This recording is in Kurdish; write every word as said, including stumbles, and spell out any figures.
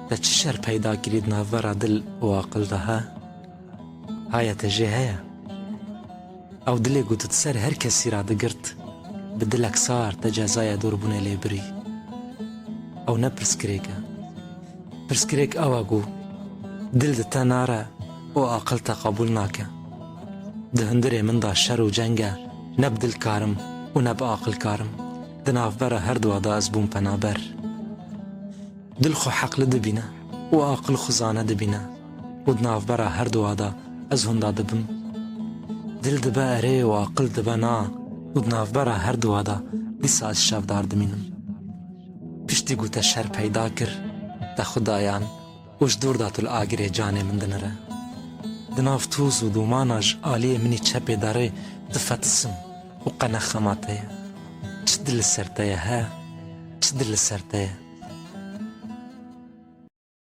Te çi şer peyda kirî di navbera dil û aqil de he? Haya te jê heye? Ew dilê ku tu di ser her kesî re digirt, bi dilek sar te cezaya dûrbûnê lê birî. Ew ne pirsgirêk e. Pirsgirêk ew e ku dil di te nare û aqil te qebûl nake. Di hundirê min de şer û ceng e, ne bi dil karim û ne bi aqil karim. Di navbera herduwa de ez bûm penaber. Dil xwe heqli dibîne û aqil xwe zane dibîne û di navbera herduwa de ez hunda dibim. Dil dibe erê û aqil dibe na û di navbera herduwa de dîsa ez şevdar dimînim. Piştî ku te şer peyda kir, te xwe dayan û ji dûr de tu li agirê canê min dinire. Di nav tûz û dûmana ji aliyê min î çepê de rê difetisim û qe ne xema te ye. Çi dil li ser te ye he? Çi dil li ser te ye?